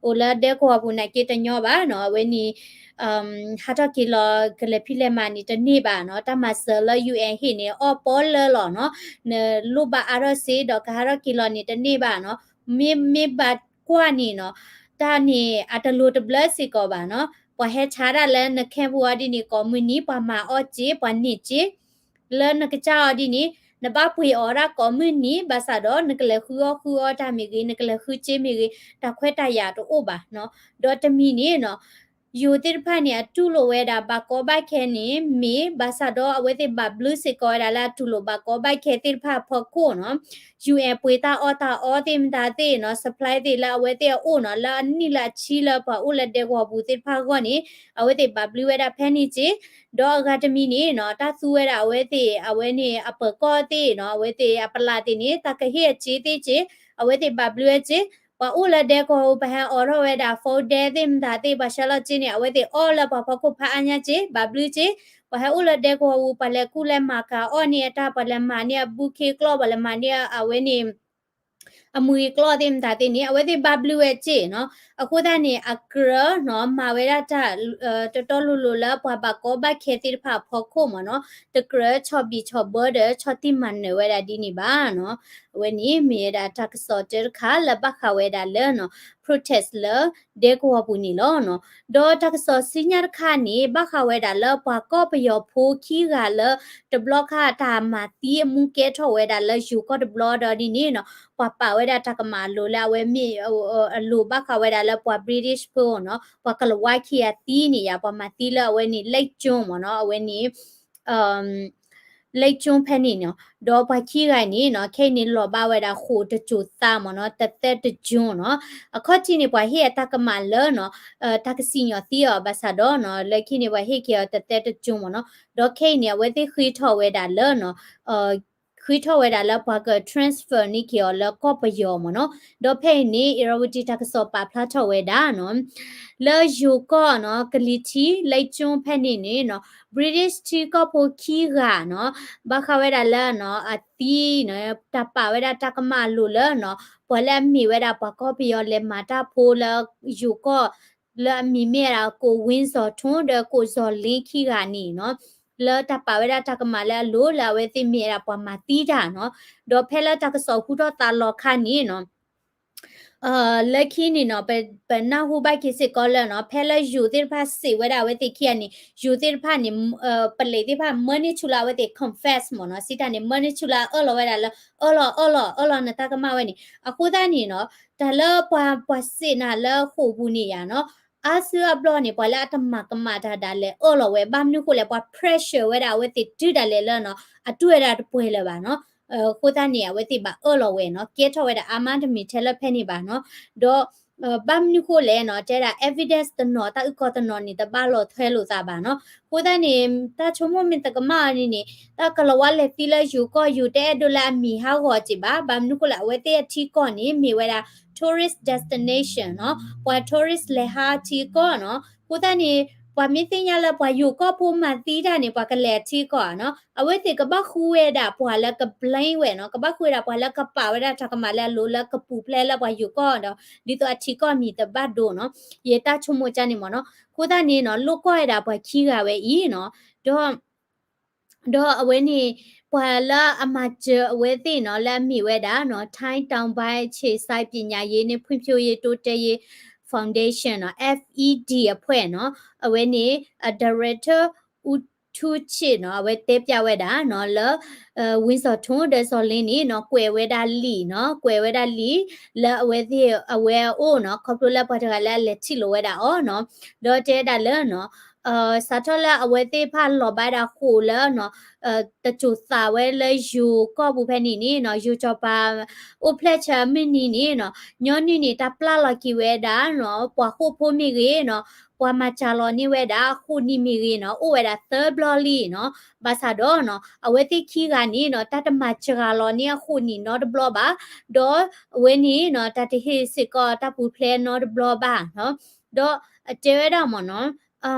အိၣ်လၢဒဲကဝီၤပူၤနာ်က့တညီဘၣ်နီၤ, အဝဲန့ၣ် ဟးထီၣ်က့ၤလီၤ ကလဲၤဖံးလဲၤမၤန့ၣ်တန့ၢ်ဘၣ်နီၤ, တၢ်မၤစၢၤလၢ ယူၣ်အဲၣ် ဟ့ၣ်န့ၣ် အီၣ်ပီလၢလီၤနီၤ, နလိၣ်ဘၣ်အါထီၣ်စ့ ဒီးကဟးထီၣ်က့ၤလီၤန့ၣ်တန့ၢ်ဘၣ်နီၤ, မ့မ့ၢ်ဘၣ်ကွၢ်န့ၣ်နီၤ, တၢ်န့ၣ်အတလိၤတဘျၢစ့ၢ်ကီးဘၣ်နီၤ, ပှၤဟဲဆါဒၣ်လၢန camp ပူၤအီၤဒ်န့ၣ် ကိးမုၢ်နံၤ ပှၤမၤအီၣ်စ့ ပှၤန့ၢ်စ့ လၢနကစၢ်အီၤဒ်န့ၣ် နဘၣ်ပှ့ၤအီၣ်ဒၣ်ကိးမုၢ်နံၤ ဘၣ်ဆၣ်ဒီး နကလဲၤဃုအီၣ်ဃုအီတၢ်မ့ၢ်ဂ့ၤ နကလဲၤဃုစ့မ့ၢ်ဂ့ၤ တၢ်ခွဲးတၢ်ယာ်တအိၣ်ဘၣ်နီၤ, ဒီးတမံၤန့ၣ်နီၤ ယိၤသ့ၣ်တဖၣ်န့ၣ် အတူၢ်လိာ်ဝဲဒၣ်ဘၣ်ကီဘၣ်ခဲန့ၣ် မ့ၢ်ဘၣ်ဆၣ်ဒီး အဝဲသ့ၣ်ဘၣ်ဘျုးစ့ၢ်ကီးဝဲဒၣ်လၢအတူၢ်လိာ်ဘၣ်ကီဘၣ်ခဲသ့ၣ်တဖၣ်အဖီခိၣ်နီၤ, ယူၣ်အဲၣ် ပှ့ၤတၢ်အီၣ်တၢ်အီသ့ၣ်မတၤသ့ၣ်နီၤ supply သ့ၣ်လၢအဝဲသ့ၣ်အအိၣ်နီၤ လၢအနံၣ်လၢအဆံလၢပှၤအိၣ်လၢဒဲကဝီၤပူၤသ့ၣ်တဖၣ်အဂီၢ်န့ၣ် အဝဲသ့ၣ်ဘၣ်ဘျုးဝဲဒၣ်ဖဲန့ၣ်စ့ၢ်, ဒီးအဂၤတမံၤန့ၣ်နီၤ တၢ်သူဝဲဒၣ်အဝဲသ့ၣ် အဝဲန့ၣ်အပၢၤကီၢ်သ့ၣ်နီၤ အဝဲသ့ၣ်အပလၢ်သ့ၣ်န့ၣ် တၢ်ကဟ့ၣ်အစ့သ့ၣ်စ့ၢ် အဝဲသ့ၣ်ဘၣ်ဘျုးဝဲစ့ၢ်, ပှၤအိၣ်လၢဒဲကဝီၤပူၤ ပှၤဟဲအိးထီၣ်ဝဲဒၣ် food ဒဲသ့ၣ်မတၤသ့ၣ် ပှၤဆှၢလီၤစ့န့ၣ် အဝဲသ့ၣ်အီၣ်လၢပှၤဖီခိၣ်ဖးအါညါစ့ၢ် ဘၣ်ဘျုးစ့ၢ်, ပှၤဟဲအိၣ်လၢဒဲကဝီၤပူၤ ပှၤလဲၤကူၣ်လဲၤမၤကၤအီၣ်န့ၢ်အတၢ် ပှၤလဲၤမၤန့ၢ်အဘူးခ့ကျီၢ် ပှၤလဲၤမၤန့ၢ်အဝဲန့ၣ် အမူဂ့ၤကျီၢ်သ့ၣ်မတၤသ့ၣ်န့ၣ် အဝဲသ့ၣ်ဘၣ်ဘျုးဝဲစ့ၢ်နီၤ, အဃိသတးန့ၣ် အကြၢးနီၤ မၤဝဲဒၣ်တၢ် တတီလိၤလိၤလၢပှၤဘၣ်ကီဘၣ်ခဲသ့ၣ်တဖၣ်အဖီခိၣ်မ့ၢ်နီၤ, တကြၢးဆီၣ်ဘံၣ်ဆီၣ်ဘၢဒီး ဆီၣ်တံၢ်မၤနၢၤဝဲဒၣ်ဒ်န့ၣ်ဘၣ်နီၤ, အဝဲန့ၣ်မ့ၢ်ဝဲဒၣ်တၢ်ကစီၣ်တၢတခါလၢဘၣ်ဃးဝဲဒၣ်လၢနီၤ protest လၢဒဲကဝီၤပူၤန့ၣ်လီၤနီၤ, ဒီးတၢ်ကစီၣ်ဆူညါတခါန့ၣ် ဘၣ်ဃးဝဲဒၣ်လၢပှၤကီၢ်ပယီၤဖိခံဂၤလၢ တဘျီခါတၢ်မၤသံအမူကဲထီၣ်ဝဲဒၣ်လၢယိၤကီၢ်တဘျီဒီးဒ်န့ၣ်နီၤ, ပှၤပာ်ဝဲဒၣ်တၢ်ကမၣ်အလိၤလၢအဝဲမ့ၢ် အလိၤဘၣ်ဃးဝဲဒၣ်လၢပှၤ British ဖိနီၤ, ပှၤကလၤဝါခံဂၤသံန့ၣ်ယါ ပှၤမၤသံလၢအဝဲန့ၣ် လ့ကၠိမ့ၢ်နီၤ, အဝဲန့ၣ် လ့ကၠိဖဲန့ၣ်နီၤ, ဒီးပှၤခံဂၤန့ၣ်နီၤ ခဲအံၤန့ၣ်လီၤဘၣ်ဝဲဒၣ်ဃိာ်တစိၤသးမ့ၢ်နီၤ, တသဲတကၠိနီၤ, အခီၣ်ထံးန့ၣ် ပှၤဟ့ၣ်အတၢ်ကမၣ်လၢနီၤ တၢ်ကစံၣ်ညီၣ်သံအီၤဘၣ်ဆၣ်ဒီးနီၤ လၢခံန့ၣ် ပှၤဟ့ၣ်က့ၤအီၤတသဲတကၠိမ့ၢ်နီၤ, ဒီးခဲအံၤန့ၣ် အဝဲသ့ၣ်ဃ့ထီၣ်ဝဲဒၣ်လၢနီၤ ဃ့ထီၣ်ဝဲဒၣ်လၢပှၤက transfer န့ၢ်က့ၤအီၤလၢကီၢ်ပယီၤမ့ၢ်နီၤ, ဒီးဖဲအံၤန့ၣ် အ့ၤရဝတံ တၢ်ကစီၣ်ပာ်ဖျါထီၣ်ဝဲဒၣ်နီၤ လၢယိၤကီၢ်နီၤ ကလံၤထံး လ့ကၠိဖဲန့ၣ်န့ၣ်နီၤ British ထံကီၢ်ဖိခံဂၤနီၤ ဘၣ်ဃးဝဲဒၣ်လၢနီၤ အသံနီၤ တၢ်ပာ်ဝဲဒၣ်တၢ်ကမၣ်အလိၤလၢနီၤ ပှၤလၢအမ့ၢ်ဝဲဒၣ်ပှၤကီၢ်ပယီၤလဲၤမၤတၢ်ဖိလၢယိၤကီၢ် လၢအမံၤမ့ၢ်ဝဲဒၣ်ကိး ဝ့ၣ်စီၣ်ထူၣ် ဒီးကိး စီၤလ့ခံဂၤန့ၣ်နီၤ လၢတၢ်ပာ်ဝဲဒၣ်တၢ်ကမၣ်လၢအလိၤလၢအဝဲသ့ၣ်မ့ၢ်ဝဲဒၣ်ပှၤမၤသံတၢ်နီၤ, ဒီးဖဲလၢတၢ်ကစီၣ်ဟူထီၣ်သါလီၤခါန့ၣ်နီၤ လၢခံန့ၣ်နီၤ ပနၢ်ဟူဘၣ်က့ၤစ့ၢ်ကီးလၢနီၤ ဖဲလၢယိၤသ့ၣ်တဖၣ်စံးဝဲဒၣ်အဝဲသ့ၣ်ခံဂၤန့ၣ် ယိၤသ့ၣ်တဖၣ်န့ၣ် ပလံးသ့ၣ်တဖၣ်မၢန့ၢ်ဆူၣ်လၢအဝဲသ့ၣ် confess မ့ၢ်နီၤ စံးတၢ်န့ၣ် မၢန့ၢ်ဆူၣ်လၢအအၢၣ်လီၤဝဲဒၣ်လၢ အၢၣ်လီၤအၢၣ်လီၤအၢၣ်လီၤနတၢ်ကမၣ်ဝဲန့ၣ် အဃိသတးန့ၣ်နီၤ တၢ်လၢပှၤပှၤစံးနၤလၢဃိာ်ပူၤန့ၣ်ယါနီၤ အါစုအါဘျီန့ၣ် ပှၤလၢအတမၤကမၣ်တၢ်ဒၣ်လဲာ်အၢၣ်လီၤဝဲ ဘၣ်မနုၤဃိလဲၣ် ပှၤ pressure ဝဲဒၣ်အဝဲသ့ၣ်တုၤဒၣ်လဲာ်လၢနီၤ အတူၢ်ဝဲဒၣ်တပှဲၤလၢၤဘၣ်နီၤ အဃိသတးန့ၣ် အဝဲသ့ၣ်ဘၣ်အၢၣ်လီၤဝဲနီၤ ကဲထီၣ်ဝဲဒၣ်အါမးတမ့ၢ်ထဲလၢဖဲန့ၣ်ဘၣ်နီၤ ဒီး ဘၣ်မနုၤဃိလဲၣ်နီၤ တဲဒၣ် evidence တနီၤ တၢ်အုၣ်ကီၤတနီၤန့ၣ် တဘၣ်လီၤထွဲလိာ်သးဘၣ်နီၤ အဃိသတးန့ၣ် တၢ်ဆိကမိၣ်မ့ၢ်သကမၣ်အီၤန့ၣ်န့ၣ် တၢ်ကလၤဝါလဲၤသံလၢယိၤကီၢ် ယိၤတအဲၣ်ဒိးလၢအမံၤဟးဂီၤစ့ၢ်ဘၣ် ဘၣ်မနုၤဃိလဲၣ် အဝဲသ့ၣ်အထံကီၢ်န့ၣ် မ့ၢ်ဝဲဒၣ် tourist destination နီၤ ပှၤ tourist လဲၤဟးထံကီၢ်နီၤ အဃိသတးန့ၣ် ပှၤမ့ၢ်သ့ၣ်ညါလၢပှၤယိၤကီၢ်ဖိမၤသံတၢ်န့ၣ် ပှၤကလဲၤထံကီၢ်နီၤ အဝဲသ့ၣ်ကဘၣ်ဃုဝဲဒၣ်ပှၤလၢက blame ဝဲနီၤ ကဘၣ်ဃုဝဲဒၣ်ပှၤလၢကပာ်ဝဲဒၣ်တၢ်ကမၣ်လၢအလိၤလၢကပူၤဖျဲးလၢပှၤယိၤကီၢ်ဒီး ဒ်သိးအထံကီၢ်မံၤတဘၣ်ဒိနီၤ ယတၢ်ဆိကမိၣ်ကန့ၣ်မ့ၢ်နီၤ အဃိသတးန့ၣ်နီၤ လိၣ်ကီၢ်ဝဲဒၣ်ပှၤခံဂၤဝဲအံၤနီၤ ဒီး ဒီးအဝဲန့ၣ် ပှၤလၢအမၤစၢၤအဝဲသ့ၣ်နီၤ လၢအမ့ၢ်ဝဲဒၣ်နီၤ ထိုင်းတောင်ပိုင်းအခြေစိုက်ပညာရေးနဲ့ဖွံ့ဖြိုးရေးတိုးတက်ရေးဖောင်ဒေးရှင်းနီၤ F E D အဖွဲ့နီၤ အဝဲန့ၣ် အ director ဦးထူးချစ်နီၤ အဝဲတဲပျးဝဲဒၣ်နီၤ လၢ ဝင်းဇော်ထွန်း ဒီး ဇော်လင်းန့ၣ်နီၤ ကွဲးဝဲဒၣ်လံာ်နီၤ ကွဲးဝဲဒၣ်လံာ် လၢအဝဲသ့ၣ်အဝဲအအိၣ်နီၤ ခီဖျိလၢပှၤတဂၤလၢအလဲၤထံၣ်လိာ်ဝဲဒၣ်အီၤနီၤ ဒီးတဲဒၣ်လၢနီၤ စးထီၣ်လၢအဝဲသ့ၣ်တဖၣ်လီၤဘၣ်ဒၣ်ဃိာ်လၢနီၤ တစိၤသးဝဲလၢယိၤကီၢ်ပူၤဖဲန့ၣ်န့ၣ်နီၤ ယိၤစီၤပၤ အိၣ်ဖျဲၣ်ဆၢအမုၢ်နံၤန့ၣ်နီၤ ညီနုၢ်န့ၣ် တၢ်ပျၢ်လီၤက့ၤဝဲဒၣ်နီၤ ပှၤဃိာ်ဖိမ့ၢ်ဂ့ၤနီၤ ပှၤမၤစၢၤလီၤန့ၢ်ဝဲဒၣ်အဃိာ်နံၤမ့ၢ်ဂ့ၤနီၤ အိၣ်ဝဲဒၣ်သၢဘျီလံနီၤ ဘၣ်ဆၣ်ဒီးနီၤ အဝဲသ့ၣ်ခံဂၤန့ၣ်နီၤ တၢ်တမၤစၢၤလီၤန့ၢ်အဃိာ်နံၤနီတဘျီဘၣ် ဒီးအဝဲန့ၣ်နီၤ တၢ်တဟ့ၣ်စ့ၢ်ကီးတၢ်ပူၤဖျဲးနီတဘျီဘၣ်နီၤ ဒီးအတဲဝဲဒၣ်မ့ၢ်နီၤ အ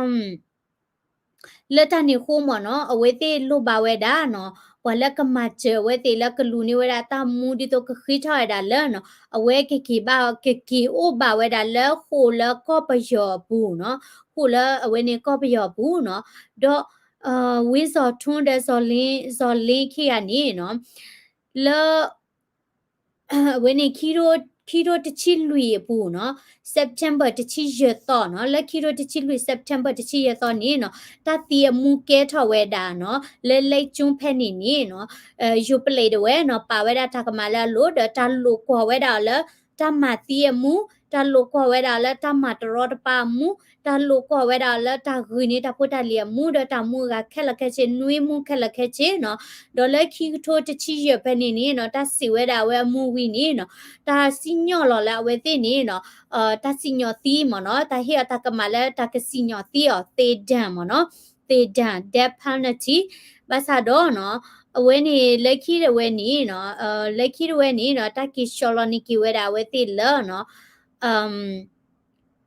လၢတၢ်န့ၣ်အဃိမ့ၢ်နီၤ အဝဲသ့ၣ်လိၣ်ဘၣ်ဝဲဒၣ်နီၤ ပှၤလၢကမၤစၢၤအဝဲသ့ၣ်လၢကလူၤန့ၢ်ဝဲဒၣ်တၢ်မူဒ်သိးကဃ့ထီၣ်ဝဲဒၣ်လၢနီၤ အဝဲကက့ၤဘၣ် ကက့ၤအိၣ်ဘၣ်ဝဲဒၣ်လၢဃိာ်လၢကီၢ်ပယီၤအပူၤနီၤ ဃိာ်လၢအဝဲန့ၣ်ကီၢ်ပယီၤအပူၤနီၤ ဒီး ဝ့စီၤထွန်းဒီး စီၤလ့ စီၤလ့ခံဂၤန့ၣ်နီၤ လၢ အဝဲန့ၣ် ခံထိတဆံလွံၢ်အပူၤနီၤ September တဆံယဲၢ်သီနီၤ လၢခံထိတဆံလွံၢ် September တဆံယဲၢ်သီန့ၣ်နီၤ တၢ်သံအမူကဲထီၣ်ဝဲဒၣ်နီၤ လၢလံကၠိဖဲန့ၣ်န့ၣ်နီၤ ယိၤပလံးဒၣ်ဝဲနီၤ ပာ်ဝဲဒၣ်တၢ်ကမၣ်လၢအလိၤ ဒီးတၢ်လိာ်ကွီၢ်ဝဲဒၣ်အီၤလၢ တၢ်မၤသံအမူ တၢ်လိာ်ကွီၢ်ဝဲဒၣ်အီၤလၢတၢ်မၤတရီတပါအမူ တၢ်လိာ်ကွီၢ်ဝဲဒၣ်အီၤလၢတၢ်ဂုာ်န့ၢ်တၢ်ဖိတၢ်လံၤအမူ ဒီးတၢ်မူအဂၤခဲလၢာ်ခဲဆ့ နွံမူခဲလၢာ်ခဲဆ့နီၤ ဒီးလၢခံကထိတဆံယဲၢ်ဖဲန့ၣ်န့ၣ်နီၤ တၢ်စံးဝဲဒၣ်အဝဲအမူဝံၤန့ၣ်နီၤ တၢ်စံၣ်ညီၣ်လီၤလၢအဝဲသ့ၣ်န့ၣ်နီၤ တၢ်စံၣ်ညီၣ်သံမ့ၢ်နီၤ တၢ်ဟ့ၣ်အီၤတၢ်ကမၣ်လၢတၢ်ကစံၣ်ညီၣ်သံအီၤ သ့ဒၢၣ်မ့ၢ်နီၤ သ့ဒၢၣ် death penalty ဘၣ်ဆၣ်ဒီးနီၤ အဝဲန့ၣ်လၢခံတဝဲန့ၣ်နီၤ လၢခံတဝဲန့ၣ်နီၤ တၢ်က့ၤဆှီလီၤန့ၢ်က့ၤဝဲဒၣ်အဝဲသ့ၣ်လၢနီၤ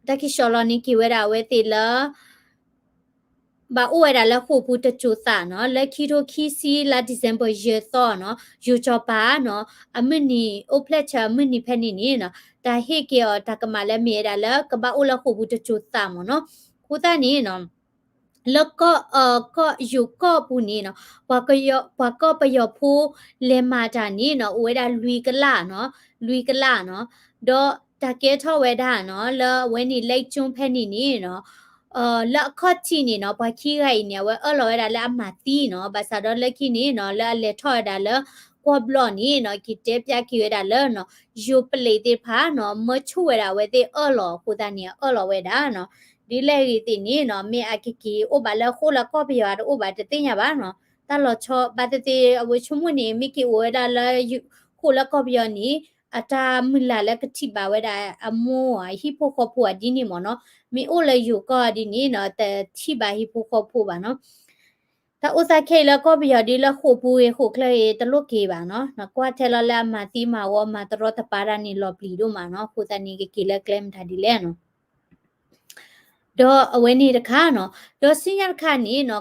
တၢ်က့ၤဆှီလီၤန့ၢ်က့ၤဝဲဒၣ်အဝဲသ့ၣ်လၢ ဘၣ်အိၣ်ဝဲဒၣ်လၢဃိာ်ပူၤတစိၤသးနီၤ လၢခံထိခံဆံလါ December ယဲၢ်သီနီၤ ယိၤကၠီၤပၤနီၤ အမုၢ်နံၤ အိၣ်ဖျဲၣ်ဆၢအမုၢ်နံၤဖဲန့ၣ်န့ၣ်နီၤ တၢ်ဟ့ၣ်က့ၤအီၤတၢ်ကမၣ်လၢမ့ၢ်ဝဲဒၣ်လၢကဘၣ်အိၣ်လၢဃိာ်ပူၤတစိၤသးမ့ၢ်နီၤ အဃိသတးန့ၣ်နီၤ လၢကီၢ် ကီၢ်ယိၤကီၢ်ပူၤန့ၣ်နီၤ ပှၤကယီ ပှၤကီၢ်ပယီၤဖိလဲၤမၤတၢ်န့ၣ်နီၤ အိၣ်ဝဲဒၣ်လွံၢ်ကလးနီၤ လွံၢ်ကလးနီၤ ဒီးတၢ်ကဲထီၣ်ဝဲဒၣ်နီၤ လၢအဝဲန့ၣ်လံကၠိဖဲန့ၣ်န့ၣ်နီၤ လၢအခီၣ်ထံးန့ၣ်နီၤ ပှၤခံဂၤအံၤန့ၣ် အဝဲအၢၣ်လီၤဝဲဒၣ်လၢအမၤသံနီၤ ဘၣ်ဆၣ်ဒီးလၢခံန့ၣ်နီၤ လၢအလဲၤထီၣ်ဝဲဒၣ်လၢကွီၢ်ဘျီၣ်န့ၣ်နီၤ က့ၤတဲပျးက့ၤဝဲဒၣ်လၢနီၤ ယိၤပလံးသ့ၣ်တဖၣ်နီၤ မၢဆိၣ်ဝဲဒၣ်အဝဲသ့ၣ်အၢၣ်လီၤအဃိသတးန့ၣ် အၢၣ်လီၤဝဲဒၣ်နီၤ ဒ်လဲၣ်ဂ့ၤသ့ၣ်န့ၣ်နီၤ မ့ၢ်အကက့ၤအိၣ်ဘၣ်လၢဃိာ်လၢကီၢ်ပယီၤတအိၣ်ဘၣ်တသ့ၣ်ညါဘၣ်နီၤ တၢ်လီၤဆီဘၣ်သ့ၣ်သ့ၣ် အဝဲဆိကမိၣ်န့ၣ် မ့ၢ်က့ၤအိၣ်ဝဲဒၣ်လၢ ဃိာ်လၢကီၢ်ပယီၤန့ၣ် အတၢ်မုၢ်လၢ်လၢကထံၣ်ဘၣ်ဝဲဒၣ်အမိၢ်အဟံၣ်ဖိဃီဖိအဒ်န့ၣ်မ့ၢ်နီၤ မ့ၢ်အိၣ်လၢယိၤကီၢ်ဒ်န့ၣ်နီၤ တထံၣ်ဘၣ်ဟံၣ်ဖိဃီဖိဘၣ်နီၤ တၢ်အိၣ်သးခဲအံၤလၢကီၢ်ပယီၤဒ်လၢဃိာ်ပူၤဂ့ၤဃိာ်ချၢဂ့ၤ တလိၣ်က့ၤဘၣ်နီၤ နကွၢ်ထဲလီၤလၢအမၤသံမၤဝီမၤတရီတပါတၢ်န့ၣ်လီၤပျံၤဒိၣ်မးနီၤ အဃိသတးန့ၣ် ကက့ၤလၢကျဲမတၤဒ်လဲၣ်နီၤ ဒီးအဝဲန့ၣ်တခါနီၤ ဒီးစံညါတခါန့ၣ်နီၤ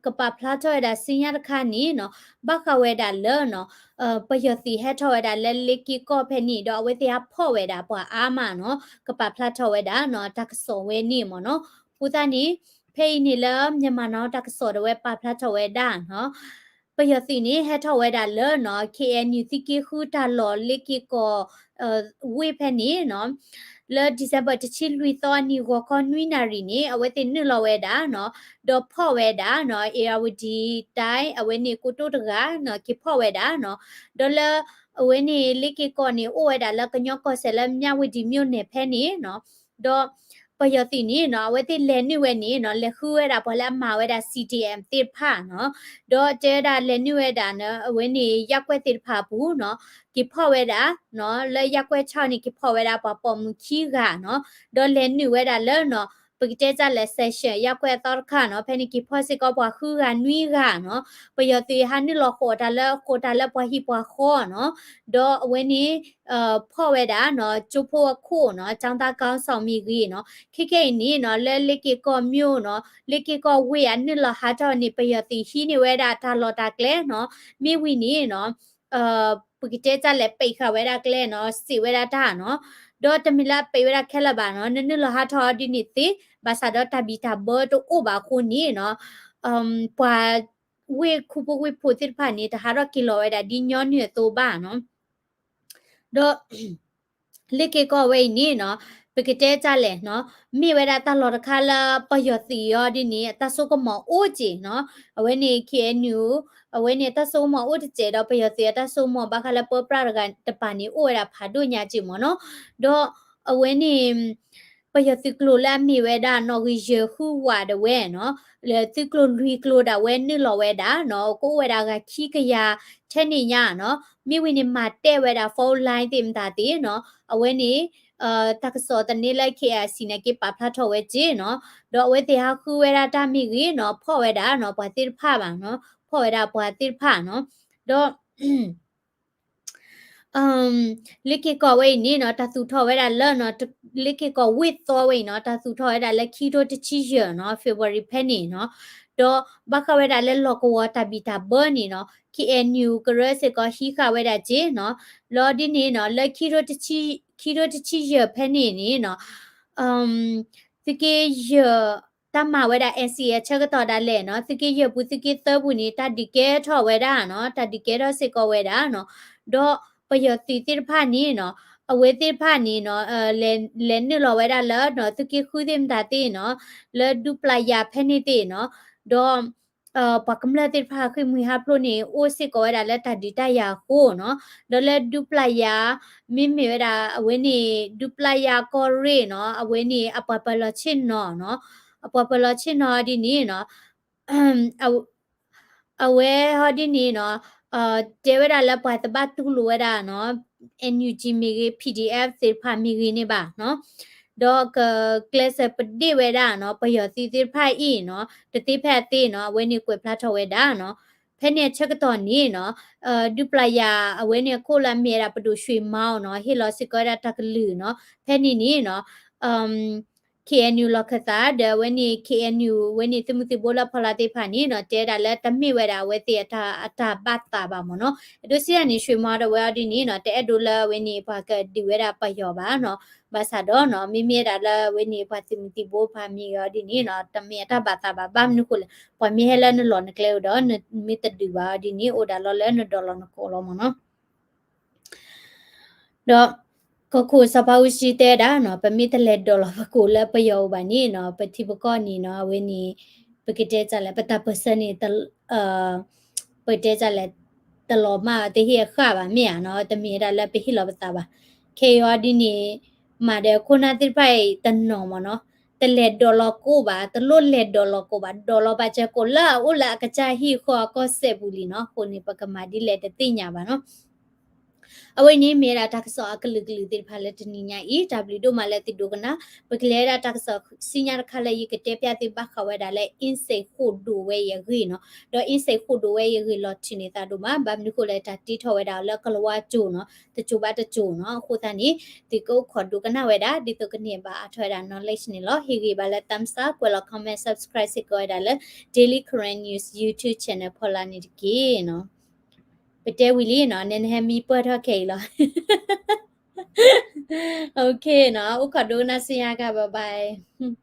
ကပာ်ဖျါထီၣ်ဝဲဒၣ်စံညါတခါန့ၣ်နီၤ ဘၣ်ဃးဝဲဒၣ်လၢနီၤ ပယီၤသုးဟဲထီၣ်ဝဲဒၣ်လၢလ့က့ကီၢ်ဖဲန့ၣ် ဒီးအဝဲသ့ၣ်ဟးဖီၣ်ဝဲဒၣ်ပှၤအါမးနီၤ ကပာ်ဖျါထီၣ်ဝဲဒၣ်နီၤ တၢ်ကစီၣ်ဝဲန့ၣ်မ့ၢ်နီၤ အဃိသတးန့ၣ် ဖဲအံၤန့ၣ်လၢ Myanmar Now တၢ်ကစီၣ်ဒၣ်ဝဲပာ်ဖျါထီၣ်ဝဲဒၣ်နီၤ ပယီၤသုးန့ၣ် ဟဲထီၣ်ဝဲဒၣ်လၢနီၤ K N U သုးက့ဃုတၢ်လီၢ်လ့က့ကီၢ် ဝ့ၢ်ဖဲန့ၣ်နီၤ လၢ December တဆံလွံၢ်သီအနံၤ ဂီၤခီနွံနၣ်ရံၣ်န့ၣ် အဝဲသ့ၣ်နုာ်လီၤဝဲဒၣ်နီၤ ဒီးဖီၣ်ဝဲဒၣ်နီၤ ဧရာဝတီတိုင်း အဝဲန့ၣ်ကိတိၣ်တဂၤနီၤ က့ၤဖီၣ်ဝဲဒၣ်နီၤ ဒီးလၢ အဝဲန့ၣ်လ့က့ကီၢ်န့ၣ် အိၣ်ဝဲဒၣ်လၢကညီကီၢ်စဲၣ်လၢ မြဝတီမြို့နယ် ဖဲန့ၣ်နီၤ ဒီးပယီၤသုးန့ၣ်နီၤ အဝဲသ့ၣ်လဲၤနုာ်ဝဲန့ၣ်နီၤ လဲၤဃုဝဲဒၣ်ပှၤလၢအမၤဝဲဒၣ် C D M သ့ၣ်တဖၣ်နီၤ ဒီးတဲဝဲဒၣ်လဲၤနုာ်ဝဲဒၣ်နီၤ အဝဲန့ၣ်ရပ်ကွက်သ့ၣ်တဖၣ်အပူၤနီၤ က့ၤဖီၣ်ဝဲဒၣ်နီၤ လၢရပ်ကွက်ခြောက်န့ၣ် က့ၤဖီၣ်ဝဲဒၣ်ပှၤပိာ်မုၣ်ခံဂၤနီၤ ဒီးလဲၤနုာ်ဝဲဒၣ်လၢနီၤ ပကတဲတၢ်လဲၣ် Section ရပ်ကွက်သီတခါနီၤ ဖဲန့ၣ်က့ၤဖီၣ်စ့ၢ်ကီးပှၤဃုဂၤနွံဂၤနီၤ ပယီၤသုးဟးနုာ်လီၤဃီၤတၢ်လၢ ဃီၤတၢ်လၢပှၤဟံၣ်ပှၤဃီနီၤ ဒီးအဝဲန့ၣ် ဖီၣ်ဝဲဒၣ်နီၤ ကၠိဖိအခိၣ်နီၤ ကျောင်းသားခေါင်းဆောင် မ့ၢ်ဂ့ၤနီၤ ခဲခဲအံၤန့ၣ်နီၤ လၢလ့က့ကီၢ် မြို့ နီၤ လ့က့ကီၢ်ဝ့ၢ်အနုာ်လီၤဟးထီၣ်န့ၣ် ပယီၤသုးဟံးန့ၢ်ဝဲဒၣ်တၢ်လီၢ်တၢ်ကျဲနီၤ မ့ၢ်ဝံၤန့ၣ်နီၤ ပကတဲတၢ်လဲၣ် ပိတ်ဃာ်ဝဲဒၣ်ကျဲနီၤ စံးဝဲဒၣ်တၢ်နီၤ ဒီးတမ့ၢ်လၢအပိတ်ဝဲဒၣ်ခဲလၢာ်ဘၣ်နီၤ နနုာ်လီၤဟးထီၣ်ဒ်န့ၣ်သ့ ဘၣ်ဆၣ်ဒီးတၢ်ဘံၣ်တၢ်ဘၢတအိၣ်ဘၣ်အဃိန့ၣ်နီၤ ပှၤဝ့ၢ်ခူဖိဝ့ၢ်ဖိသ့ၣ်တဖၣ်န့ၣ် တဟးထီၣ်က့ၤလီၤဝဲဒၣ်ဒ်ညီနုၢ်အသိးဘၣ်နီၤ ဒီး လ့က့ၤကီၢ်ဝဲအံၤန့ၣ်နီၤ ပကတဲတၢ်လဲၣ်နီၤ မ့ၢ်ဝဲဒၣ်တၢ်လီၢ်တခါလၢပယီၤသုးအံၤဒ်န့ၣ် အတၢ်စိကမီၤအိၣ်က့ၤနီၤ အဝဲန့ၣ် K N U အဝဲန့ၣ် အတၢ်စိကမီၤအိၣ်တစဲးဒီး ပယီၤသုးအတၢ်စိကမီၤဘၣ်ဃးလၢပၢပြးတဂၤတပၤန့ၣ် အိၣ်ဝဲဒၣ်ဖးဒိၣ်ညါက့ၤမ့ၢ်နီၤ ဒီးအဝဲန့ၣ် ပယီၤသုးကျိၤလၢအမ့ၢ်ဝဲဒၣ်နီၣ်ဂံၢ်ယဲၢ်ဃုဝးဒၣ်ဝဲနီၤ လၢသုးကျိၤလွံၢ်ကျိၤဒၣ်ဝဲနုာ်လီၤဝဲဒၣ်နီၤ ကအိၣ်ဝဲဒၣ်ဂၤခံကယၤထဲန့ၣ်ညါနီၤ မ့ၢ်ဝံၤန့ၣ် မၤတဲာ်ဝဲဒၣ် phone line သ့ၣ်မတၤသ့ၣ်နီၤ အဝဲန့ၣ် တၢ်ကစီၣ်သန့လၢ K I C န့ၣ် က့ၤပာ်ဖျါထီၣ်ဝဲက့ၤနီၤ ဒီးအဝဲသ့ၣ်ဟးဃုဝဲဒၣ်တၢ်မ့ၢ်ဂ့ၤနီၤ ဖီၣ်ဝဲဒၣ်နီၤ ပှၤသ့ၣ်တဖၣ်ဘၣ်နီၤ ဖီၣ်ဝဲဒၣ်ပှၤသ့ၣ်တဖၣ်နီၤ ဒီး လ့က့ၤကီၢ်ဝဲအံၤန့ၣ်နီၤ တၢ်သူၣ်ထီၣ်ဝဲဒၣ်လၢ လ့က့ၤကီၢ်ဝ့ၢ်သီဝဲအံၤနီၤ တၢ်သူၣ်ထီၣ်ဝဲဒၣ်လၢခံထိတဆံယဲၢ်နီၤ February ဖဲန့ၣ်နီၤ ဒီးဘၣ်ဃးဝဲဒၣ်လၢလီၢ်ကဝီၤတၢ်ဘံၣ်တၢ်ဘၢန့ၣ်နီၤ K N U ကရၢစ့ၢ်ကီးဟံးဃာ်ဝဲဒၣ်က့နီၤ, လီၤဒ်န့ၣ်နီၤ လၢ ခံထိတဆံယဲၢ်ဖဲန့ၣ်န့ၣ်နီၤ သုးက့ယဲၢ် တၢ်မၤဝဲဒၣ် N C A အဆၢကတီၢ်ဒၣ်လဲာ်နီၤ သုးက့ယဲၢ်ပူၤသုးက့သၢပူၤန့ၣ် တၢ်ဒုးကဲထီၣ်ဝဲဒၣ်နီၤ တၢ်ဒုးကဲထီၣ်စ့ၢ်ကီးဝဲဒၣ်နီၤ, ဒီးပယီၤသုးသ့ၣ်တဖၣ်န့ၣ်နီၤ အဝဲသ့ၣ်တဖၣ်န့ၣ်နီၤ လဲၤနုာ်လီၤဝဲဒၣ်လၢ သုးက့ဃုသ့ၣ်မတၤသ့ၣ်နီၤ လၢဒူပျၢ်ယၤဖဲန့ၣ်သ့ၣ်နီၤ, ဒီး ပှၤကမျၢၢ်သ့ၣ်တဖၣ်ဃ့ၢ်မှံဟးဖျိးန့ၣ် အိၣ်စ့ၢ်ကီးဝဲဒၣ်လၢတၢ်ဒုးတၢ်ယၤအဃိနီၤ, ဒီးလၢဒူပျၢ်ယၤ မ့မ့ၢ်ဝဲဒၣ်အဝဲန့ၣ် ဒူပျၢ်ယၤကီၢ်ရ့ၣ်နီၤ အဝဲန့ၣ်အပှၤပၢၤလီၤဆ့ၣ်နီၤနီၤ, အပှၤပၢၤလီၤဆ့ၣ်နီၤဒ်န့ၣ်နီၤ အဝဲဟီဒ်န့ၣ်နီၤ တဲဝဲဒၣ်လၢပှၤတဘၣ်တူၢ်လိာ်ဝဲဒၣ်နီၤ N U G မ့ၢ်ဂ့ၤ P D F သ့ၣ်တဖၣ်မ့ၢ်ဂ့ၤန့ၣ်ဘၣ်နီၤ, ဒီးကကျဲးစၢးပဒ့ၣ်ဝဲဒၣ်နီၤ ပယီၤသုးသ့ၣ်တဖၣ်အံၤနီၤ တသ့ဖဲအသ့နီၤ အဝဲန့ၣ်ကွဲးဖျါထီၣ်ဝဲဒၣ်နီၤ, ဖဲန့ၣ်အဆၢကတီၢ်န့ၣ်နီၤ ဒူပျၢ်ယၤအဝဲန့ၣ်အခိၣ်လၢအမ့ၢ်ဝဲဒၣ်ပဒိၣ်ရွှေမောင်နီၤ ဟ့ၣ်လီၤစ့ၢ်ကီးဝဲဒၣ်တၢ်ကလုၢ်နီၤ ဖဲန့ၣ်န့ၣ်နီၤ K N U လီၢ်ခၢၣ်သး ဒီးအဝဲန့ၣ် K N U ဝဲန့ၣ်သုးမုၢ်သံၣ်ဘိလၢအဖီလာ်သ့ၣ်တဖၣ်န့ၣ်နီၤ တဲဒၣ်လၢတမ့ၢ်ဝဲဒၣ်အဝဲသ့ၣ်အတၢ်ဘၣ်သးဘၣ်မ့ၢ်နီၤ, အဒိစံးဒၣ်န့ၣ် ရွှေမောင် ဒီးဝဲအီၤဒ်န့ၣ်နီၤ တအဲၣ်ဒိးလၢအဝဲန့ၣ်ပှၤကဒုးဝဲဒၣ်ပယီၤဘၣ်နီၤ, ဘၣ်ဆၣ်ဒီးနီၤ မ့မ့ၢ်ဝဲဒၣ်လၢအဝဲန့ၣ်ပှၤသုးမုၢ်သံၣ်ဘိဖးမံၤဂ့ၤအီၤဒ်န့ၣ်နီၤ တမ့ၢ်အတၢ်ဘၣ်သးဘၣ် ဘၣ်မနုၤဃိလဲၣ် ပှၤမ့ၢ်ဟဲလၢနလီၢ်နကျဲဒီး နမ့ၢ်တဒုးဘၣ်အီၤဒ်န့ၣ် အိၣ်ဒၣ်လီၤလၢနဒီးလီၤနကိးလီၤမ့ၢ်နီၤ ဒီး ကီၢ်ခိၣ်စီၤဖါအူစံတဲဒၣ်နီၤ ပမ့ၢ်တလဲၤဒီးလီၤပကိးလၢပယီၤအအိၣ်ဘၣ်န့ၣ်နီၤ ပထံပကီၢ်န့ၣ်နီၤ အဝဲန့ၣ် ပကတဲဒ်လဲၣ် ပတၢ်ပၢၢ်ဆၢန့ၣ် ပတဲဒ်လဲၣ် တလီၤမၢ် တဟ့ၣ်အဃၣ်ဘၣ်မ့ၢ်ဧါနီၤ တမ့ၢ်ဝဲဒၣ်လၢပဟ့ၣ်လီၤပသးဘၣ် ခဲအံၤအီၤဒ်န့ၣ် မၤဒီးခိၣ်နၢ်သ့ၣ်တဖၣ်အံၤတနီၤမ့ၢ်နီၤ တလဲၤဒီးလီၤကိးဘၣ် တလိၣ်လဲၤဒီးလီၤကိးဘၣ် ဒီးလီၤဘၣ်စၢၤကိးလၢအအိၣ်လၢအကစၢ်ဟံၣ်ဃီအကီၢ်စဲၣ်ပူၤလံနီၤ အဃိန့ၣ် ပကမၤဒ်လဲၣ်တသ့ၣ်ညါဘၣ်နီၤ အဝဲန့ၣ်မ့ၢ်ဝဲဒၣ်တၢ်ကစီၣ်အကလုာ်ကလုာ်သ့ၣ်တဖၣ်လၢတနံၤညါအံၤ တၢ်ဘျုးဒိၣ်မးလၢသုဒိကနၣ် ပကလဲၤဝဲဒၣ်တၢ်ကစီၣ်ဆူညါတခါလၢယကတဲဖျါသုဘၣ်ဃးဝဲဒၣ်လၢ အင်းစိန် ဃိၣ်ဒိၣ်ဝဲအံၤအဂ့ၢ်နီၤ ဒီး အင်းစိန် ဃိၣ်ဒိၣ်ဝဲအံၤအဂ့ၢ်လီၤထံးန့ၢ်သးဒိၣ်မး ဘၣ်မနုၤဃိလဲၣ်တၢ်တ့ထီၣ်ဝဲဒၣ်လၢကလၤဝါကၠိနီၤ တကၠိဘၣ်တကၠိနီၤ အဃိသတးန့ၣ် သုကအိၣ်ခိးဒိကနၣ်ဝဲဒၣ် ဒ်သိးကန့ၢ်ဘၣ်အါထီၣ်ဝဲဒၣ် knowledge န့ၣ်လီၤ ဟ့ၣ်ဂံၢ်ဘၣ်လၢ thumbs up ကွဲးလီၤ comment subscribe စ့ၢ်ကီးဝဲဒၣ်လၢ Daily Karen News YouTube channel ဖီလာ်န့ၣ်တက့ၢ်နီၤ ပတဲဝံၤလံနီၤ နဲနဟဲမံပၢၢ်ထီၣ်ခဲအံၤလီၤ OK နီၤ အိၣ်ခိးဒိကနၣ်ဆူညါကါ bye bye